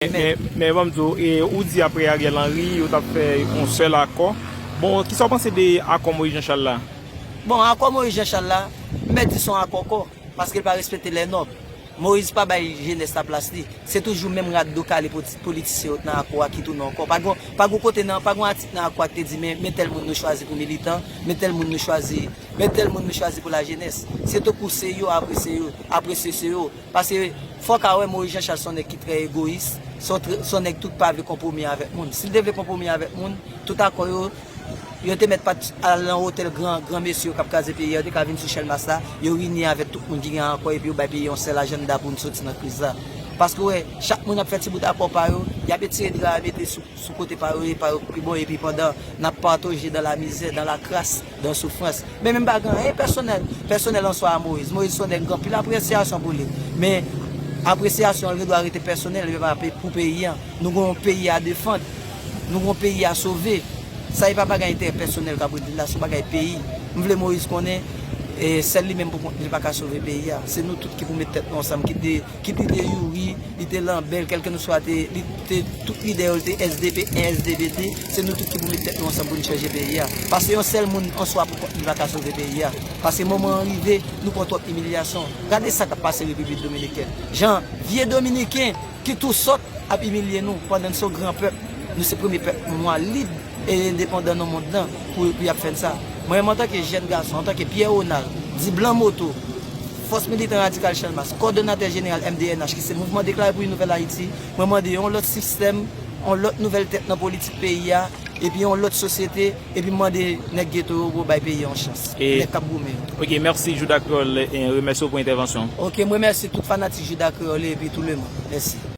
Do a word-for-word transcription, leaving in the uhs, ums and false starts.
Men, men ban m di w, e, ou di apre Ariel Henry, yo t ap fè yon sèl akò. Bon, kisa w panse de akò Moïse Jean Charles la? Bon, akò Moïse Jean Charles la, m mèt di se yon akò kò, paske l pa respekte lè nòb. Moïse pa bay jenès la plas li. Se toujou menm rad do kale politisyen yo t nan akò a ki tounen ankò. Pa gon, pa gon kote nan, pa gon atik nan akò a ki te di men, men tèl moun nou chwazi pou militan, men tèl moun nou chwazi, men tèl moun nou chwazi pou lajenès. Se tankou se yo, apre se yo, apre se se yo. Paske fò w ka wè Moïse Jean Charles se yon nèg ki trè egoyis, se yon nèg tout pa vle konpwomi avèk moun. Si l te vle konpwomi avèk moun, tout akò yo, yo te mèt pa t al nan otèl gran, gran mesye yo k ap kraze peyi a, yo te ka vin sou Chèlmas la, yo reyini avèk tout moun ki gen akò epi yo bay peyi a yon sèl ajanda pou n soti nan kriz la. Paske w wè, chak moun ap fè ti bout akò pa yo, y ap etire dra a mete sou sou kote pa yo e pa yo k pi bon epi pandan n ap pataje dan lamizè, dan lakras, dan soufrans. Men menm pa gen anyen pèsonèl, pèsonèl an swa a Moïse. Moïse se yon nèg gen anpil apresyasyon pou li. Men apresyasyon an gen dwa rete pèsonèl, men pa pou peyi an. Nou gen yon peyi a defann, nou gen yon peyi a sove. Sa e pa bagay enterè pèsonèl k ap regle la, se yon bagay peyi. M vle Moïse konnen e sèl li menm pou kont li pa ka sove peyi a. Se nou tout ki pou met tèt nou ansanm, kit li, kit li te Youri, li te Lanbèl, kèlkenswa te, li te, tout lidè yo te S D P, S D P T, se nou tout ki pou met tèt nou ansanm pou n chanje peyi a. Paske yon sèl moun an swa pou kont li pa ka sove peyi a. Paske moman an rive, nou pran twòp imilyasyon. Gade sa k ap pase Repiblik Dominikèn. Jan vye Dominiken ki tou sòt ap imilye nou pandan n se yon gran pèp. Nou se premye pèp nwa lib e endepandan nan mond lan pou, pou y ap fè n sa. Mwen menm antanke jèn gason, antanke Pierre Ronald, di blan moto, Fòs Militan Radikal Chèlmas, kòdonatè jeneral M D N H ki se Mouvman Deklare pou yon Nouvèl Ayiti, mwen mande yon lòt sistèm, yon lòt nouvèl tèt nan politik peyi a, epi yon lòt sosyete, epi m mande nèg geto yo pou yo bay peyi a yon chans. Nèg k ap goumen yo. Ok, mèsi Juda Kreyòl, e remèsye w pou entèvansyon w. Ok, m remèsye tout fanatik Juda Kreyòl yo epi tout lemonn. Mèsi.